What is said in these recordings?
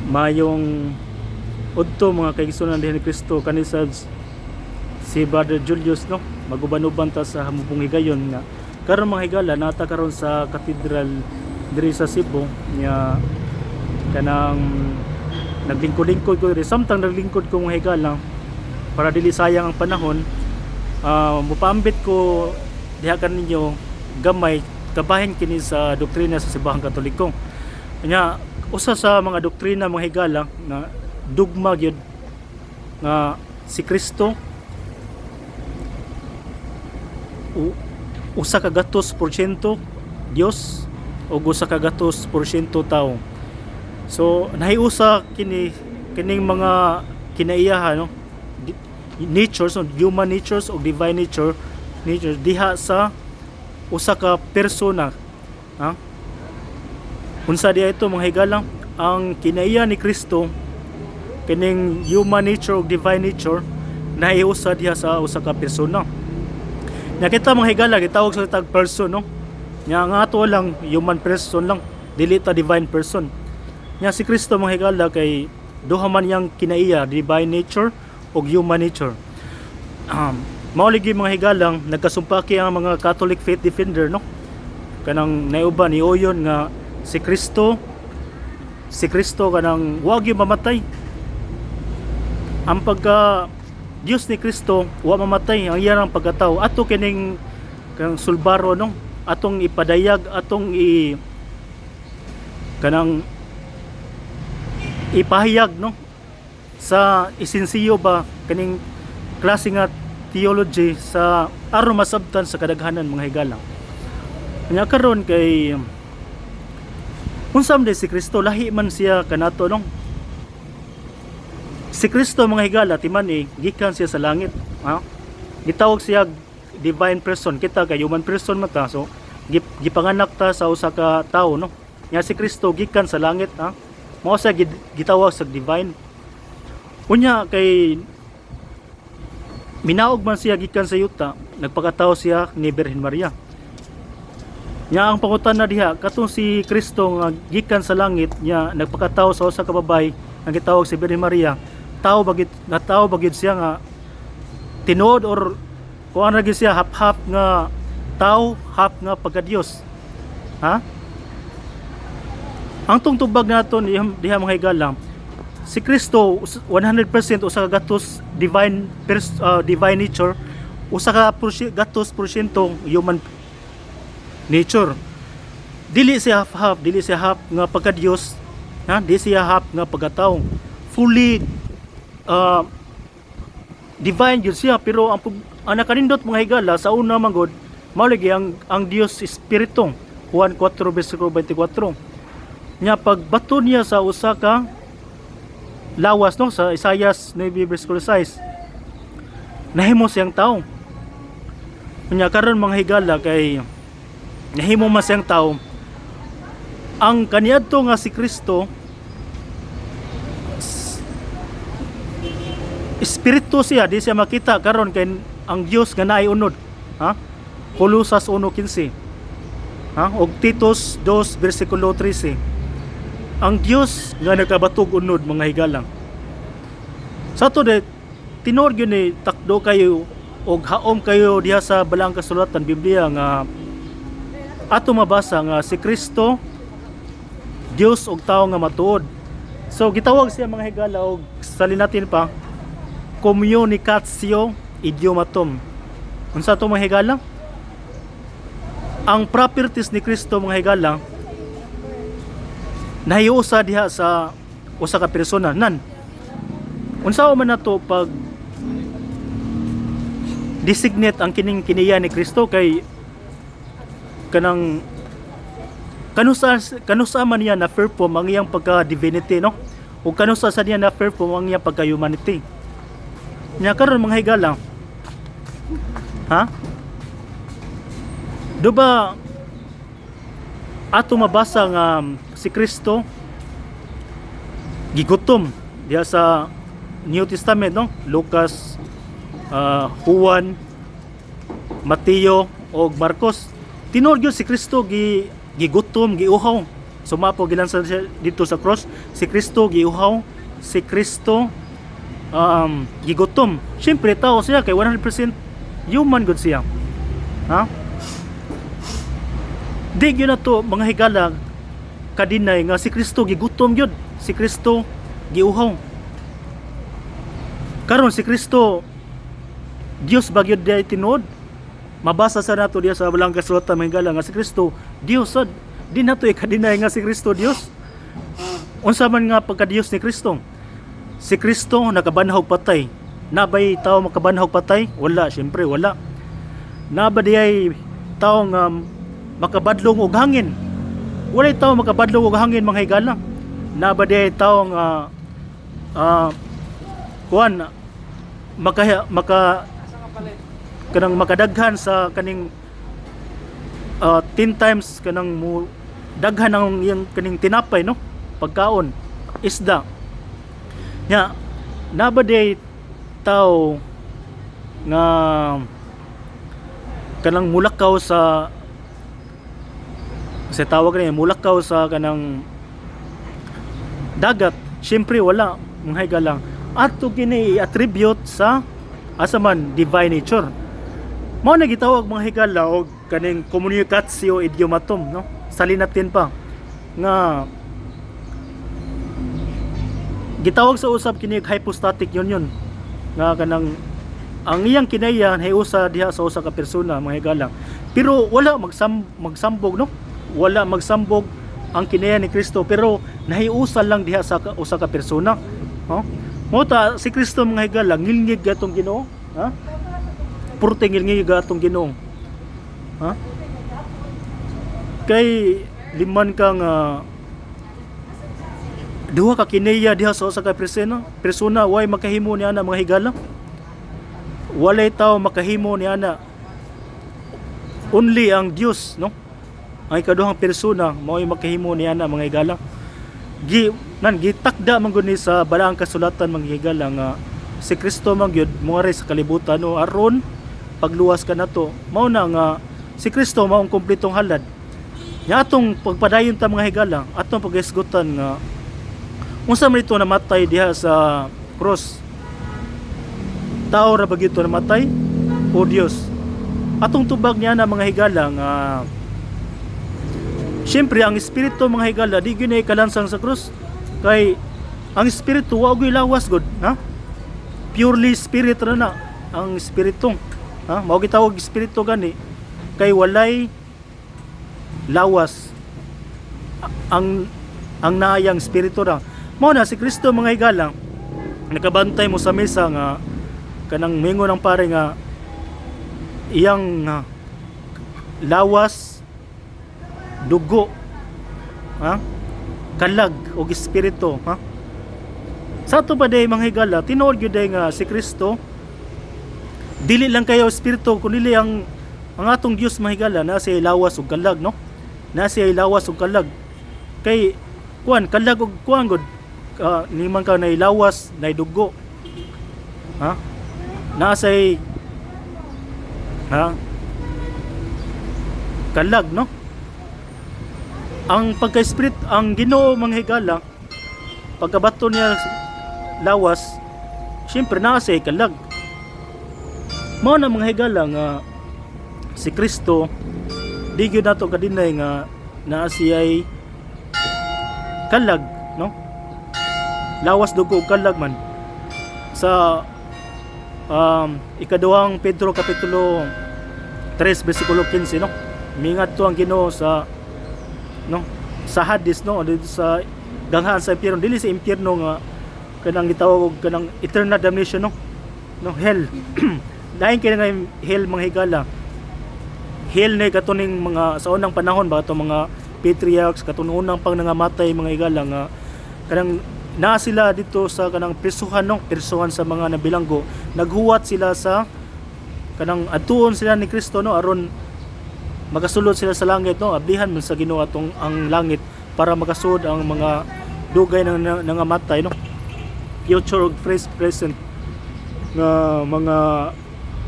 Mayong udto, mga kaigsunan diha ni Kristo. Kani sa si Brother Julius, no, maguban-uban ta sa hamubong higayon nga karon, mga higala, nata karon sa katedral diri sa Cebu nya kanang naglingkod-lingkod ko diri. Samtang naglingkod ko, mga higala, para dili sayang ang panahon, mupaambit ko diha kaninyo gamay kabahin kini sa doktrina sa Simbahang Katoliko. Nya usa sa mga doktrina, mga higala, na dugma gyud nga si Kristo 100% Dios o 100% tao. So nahiusa kini kining mga kinaiyahan, no, natures, no, human natures o divine nature diha sa usa ka persona, ha. Unsa diha ito, mga higala? Ang kinaiya ni Kristo, kining human nature o divine nature, nahiusa diha sa usa ka persona. Nya kita, mga higala, gitawag sa tag person, no. Nya ang ato lang human person lang, dili ta divine person. Nya si Kristo, mga higala, kay duha man yang kinaiya, divine nature ug human nature. Mao lagi, mga higalang, nagkasumpaki ang mga Catholic faith defender, no, kanang naiuban ni Oyon nga si Kristo kanang wa gyud mamatay. Ang pagka Dios ni Kristo, wa mamatay ang iyang pagkatao. Ato kining kanang sulbaro, no, atong ipadayag, atong i kanang ipahayag, no, sa isensiyo ba kaning klase nga theology sa aron masabtan sa kadaghanan, mga higala. Nya karon kay unsa man si Kristo, lahi man siya kanato, no. Si Kristo, mga higala, timan eh, gikan siya sa langit, ha. Gitawag siya divine person. Kita kay human person man ta, so gipanganak ta sa usa ka tawo, no. Nya si Kristo gikan sa langit, ha. Mao siya gitawag sa divine. Unya kay minaog man siya gikan sa yuta, nagpakatao siya ni Birhen Maria. Nya ang pangutana diha, katong si Kristo nga gikan sa langit nya nagpakatao sa usa ka babaye nga gitawag si Birhen Maria, tao ba gid nga tao ba gid siya nga tinuod or kuan ra gyud siya, half-half nga tao, half nga pagka-Dios, ha? Ang tong tubag nato diha, diha, mga higala, si Kristo 100% 100 divine nature, 100% human nature. Dili siya half half, dili siya half nga pagka Dios, ha, di siya half nga pagkatao. Fully divine gyud siya. Pero ang nakanindot, mga higala, sa una man gud mao lagi ang Dios espiritu, Juan 4 versikulo 24. Nya pagbato niya sa usa ka lawas, no, sa Isaias 9 versikulo 6, nahimo siyang tao. Nya karon, mga higala, kay nahimo man siyang tao, ang kaniadto nga si Kristo espiritu siya, di siya makita karon kay ang Dios nga naay unod, ha. Kolosas 1:15, ha, og Titos 2 versikulo 13, ang Dios nga nakabatog unod, mga higala. Sa ato de tinuod gyud ni takdo kayo og haom kayo diha sa Balaang Kasulatan, Biblia, nga ato mabasa nga si Kristo Dios og tao nga matuod. So gitawag siya, mga higala, og salin natin pa, communicatio idiomatum. Unsa to, mga higala? Ang properties ni Kristo, mga higala, nahiusa diha sa usa ka persona. Nan unsa man nato pag designate ang kining kiniya ni Kristo kay kanang kanusa kanusa man niya na perform ang iyang pagka divinity, no, o kanusa sa niya na perform ang iyang pagka humanity nya karon, mga higala, ha? Do ba ato mabasa nga si Kristo gigutom diha sa New Testament, no? Lucas, Juan, Mateo og Marcos. Tinuod gyud si Kristo gigutom, giuhaw. Sumapo gilansa siya dito sa cross. Si Kristo giuhaw, si Kristo gigutom. Siyempre tao siya kay 100% human gud siya. Ha? Di gyud nato, mga higala, ka-deny nga si Kristo gigutom gyud, si Kristo giuhaw. Karon, si Kristo Dios ba gyud diay tinuod? Mabasa sa nato diya sa Balaang Kasulatan, mga higala, nga si Kristo Dios sad. Di nato ika-deny nga si Kristo Dios. Unsa man nga pagka-Dios ni Kristo? Si Kristo nakabanhaw patay. Nabay tao makabanhaw patay? Wala, syempre wala. Naba diay tao nga makabadlong og hangin? Walay tao makabadlong og hangin, mga higala. Naba diay tao nga kuan maka maka kanang makadaghan sa kaning 10 times kanang mo daghan ang iyang kaning tinapay, no, pagkaon, isda nya? Naba diay tao nga kanang mulakaw sa tawag na mulakaw sa kanang dagat? Syempre wala, mga higala. Ato kini attribute sa asa man divine nature. Mao na gitawag, mga higala, og kaning communicatio idiomatum, no, salinatin pa nga gitawag sa usab kini og hypostatic union, nga kanang ang iyang kinaiya usa diha sa usa ka persona, mga higala. Pero wala magsambog, no, wala magsambog ang kinaiya ni Kristo, pero nahiusa lang diha sa usa ka persona, no? Mo ta si Kristo, mga higala, ngilngig gatong Ginoo, ha? Purte ngilngig gatong Ginoo, ha? Kay liman ka nga duha ka kinaiya diha sa usa ka persona, way makahimo niya na, mga higala. Walay tao makahimo niya na, only ang Dios, no, ang ikaduhang persona mao'y makahimo niya na, mga higala. Gi nan gitakda man gud ni sa Balaang Kasulatan, mga higala, nga si Kristo man gyud moari sa kalibutan, no, aron pagluwas kanato. Mao na nga si Kristo mao ang kumpletong halad nya. Atong pagpadayon ta, mga higala, atong paghisgutan nga unsa man ito namatay diha sa cross? Tao ra ba gyud to namatay o Dios? Atong tubag niya na, mga higala, nga siyempre ang espiritu, mga higala, di gyud na ikalansang sa krus kay ang espiritu wa gyud lawas gud, ha? Purely spirit ra na ang espiritu, ha? Mao gitawag espiritu gani kay walay lawas ang naayang espiritu ra. Mao na si Kristo, mga higala, nakabantay mo sa misa nga kanang mingon ang pare nga iyang lawas, dugo, ha, kalag og espiritu, ha? Sa ato pa day, mga higala, tinuod gyud day nga si Kristo dili lang kayo espiritu, kundi ang atong Dios, mga higala, na siya lawas ug kalag, no? Na siya lawas ug kalag kay kuan kalag ug kuan gud, niman ka na lawas na dugo, ha, naa say, ha, kalag, no? Ang pagka-spirit ang Ginoo, mga higala, pagkabato niya lawas, syempre naa siya kalag. Mao na, mga higala, nga si Kristo di gyud nato ka-deny nga naa siya'y kalag, no? Lawas, dugo ug kalag man. Sa Ikaduhang Pedro kapitulo 3 bersikulo 15, no, mingadto ang Ginoo sa, no, sa Hades, no, dito sa ganghaan sa impyerno. Dili sa impyerno nga kanang gitawag og kanang eternal damnation, no, no, hell. Lain kay nga hell, mga higala. Hell na katuning mga sa unang panahon ba, atong mga patriarchs, katong unang pang nangamatay, mga higala, nga kanang naa sila dito sa kanang prisuhan, no, prisuhan sa mga nabilanggo. Naghuwat sila sa kanang adtuon sila ni Kristo, no, aron makasulod sila sa langit, no? Ablihan man sa Ginoo atong ang langit para makasulod ang mga dugay nang nangamatay, no, future ug present nga mga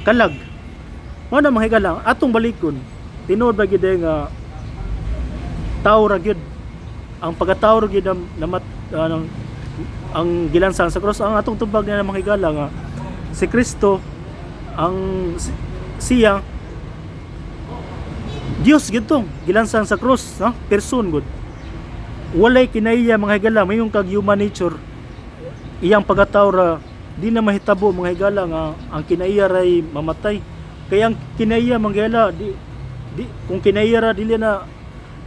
kalag. Mao na, mga higala, atong balikon, tinuod ba gyud nga tao ra gyud? Ang pagkatao ra gyud namat ang gilansang sa cross. Ang atong tubag na, mga higala, nga si Kristo ang siya Dios gyud to gilansang sa cross, no? Person gud, walay kinaiya, mga higala. Mayon kag human nature, iyang pagkatao ra, di na mahitabo, mga higala, nga ang kinaiya ray mamatay. Kaya ang kinaiya, mga higala, di, di kung kinaiya ra, dili na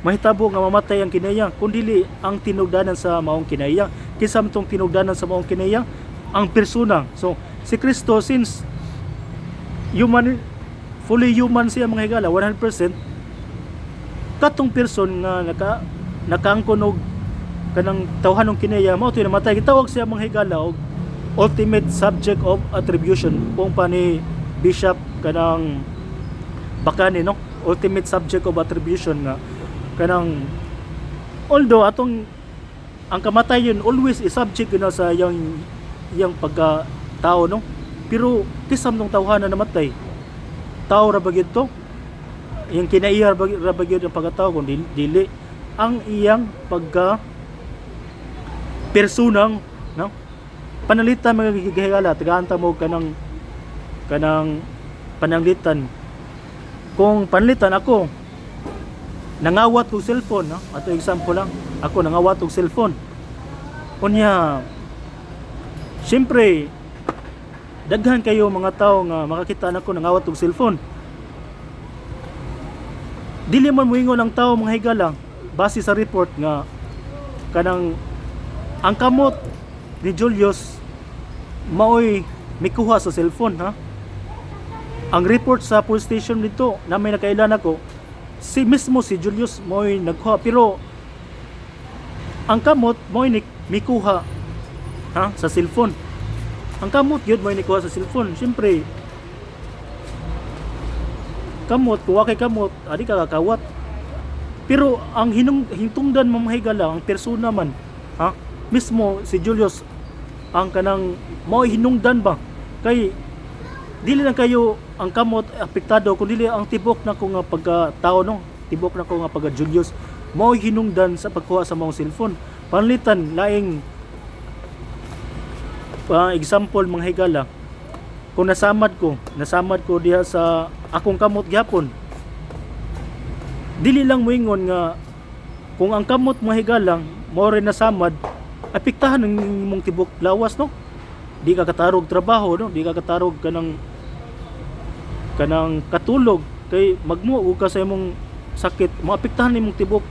mahitabo nga mamatay ang kinaiya kung dili ang tinugdanan sa maong kinaiya. Kinsa man tong tinugdanan sa maong kinaiya? Ang persona. So si Kristo, since human, fully human siya, mga higala, 100%, katong person nga nakaangkon og kanang tawhanong kinaiya, mao to'y namatay. Gitawag siya, mga higala, og ultimate subject of attribution, kung pa ni Bishop kanang Bakani, no? Ultimate subject of attribution nga kanang although atong ang kamatayon always is subject yun na sa iyang pagka tao, no? Pero kinsa man tong tawhana namatay? Tao ra ba gyud to? Iyang kinaiya ra ba gyud ang pagkatao? Kung dili, dili ang iyang pagka personang, no? Panalitan, mga higala, tagaan ta mo kanang pananglitan. Kung panalitan ako nangawat og cellphone, no? Ato example lang, ako nangawat og cellphone. Unya siyempre daghan kayo mga tao nga makakita nako nangawat og cellphone. Dili man moingon ang tao, mga higala, base sa report nga kanang ang kamot ni Julius maoy mikuha sa cellphone, ha? Ang report sa police station dito na may nakailan ako, si mismo si Julius mo'y nagkuha, pero ang kamot mo'y mikuha, ha, sa cellphone. Ang kamot yun mo'y nikuha sa cellphone. Siyempre kamot, kuha kay kamot adi ka kakawat. Pero ang hinung hintungdan mo, mga higala, ang persona man, ha, mismo si Julius ang kanang mo'y hinungdan ba, kay dili lang kayo ang kamot apektado kun dili ang tibok na ko nga pagka tao, no? Tibok na ko nga pagka Julius mo'y hinungdan sa pagkuha sa maong cellphone. Panlitan laing example, mga higala, kung nasamad ko diha sa akong kamot gihapon, dili lang moingon nga kung ang kamot, mga higala, mao rin nasamad, apektahan ang imong tibok lawas, no? Di ka katarog trabaho, no? Di ka katarog kanang katulog kay magmuo ka sa imong sakit. Maapektahan imong tibok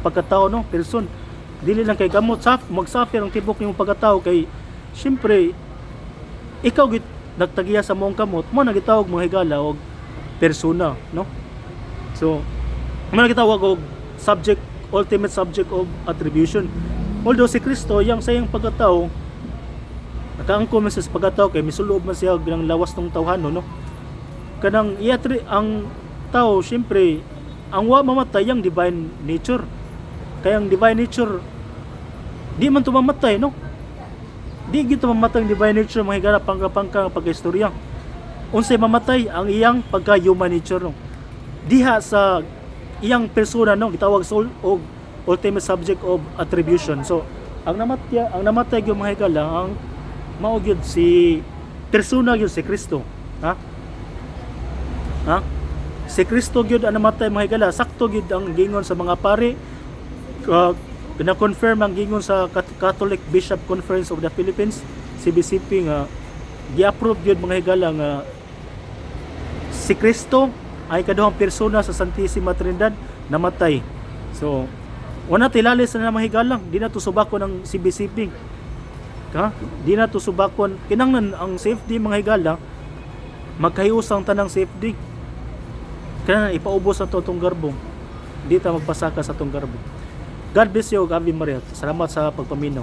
pagkatao, no? Person, dili lang kay kamot saf magsuffer ang tibok nimong pagkatao, kay syempre ikaw git nagtagiya sa maong kamot mo. Nagitawag, mga higala, og persona, no? So mo nagitawag og subject ultimate subject of attribution. Although si Kristo, yang sa iyang pagkatao, nakaangko man siya sa pagkatao kay misulob man siya og ng lawas ng tawhano, no? Kanang iatri ang tao, syempre ang wa mamatay ang divine nature, kaya ang divine nature di man to mamatay, no? Di gito mamatay ang divine nature, mga higala, pangka-pangka ang pagkaistorya. Unsay mamatay? Ang iyang pagka human nature, no? Diha sa iyang persona, no? Gitawag sa og ultimate subject of attribution. So ang namatay gyud, mga higala, ang mao gyud si persona gyud, si Kristo, ha ha si Kristo gyud ang namatay, mga higala. Sakto gyud ang gingon sa mga pari, na-confirm ang gingon sa Catholic Bishop Conference of the Philippines, CBCP, nga gi-approve gyud, mga higala, nga si Kristo ay kaduhang persona sa Santissima Trinidad, namatay. So wala tilalis na, mga higala, di na to subakon ang CBCP. Ha? Di na to subakon. Kinanglan ang safety, mga higala, magkahiusang tanang safety. Kaya ipaubos ang tong garbo. Di ta magpasaka sa tong garbo. God bless you, Ave Maria. Salamat sa pagpaminaw.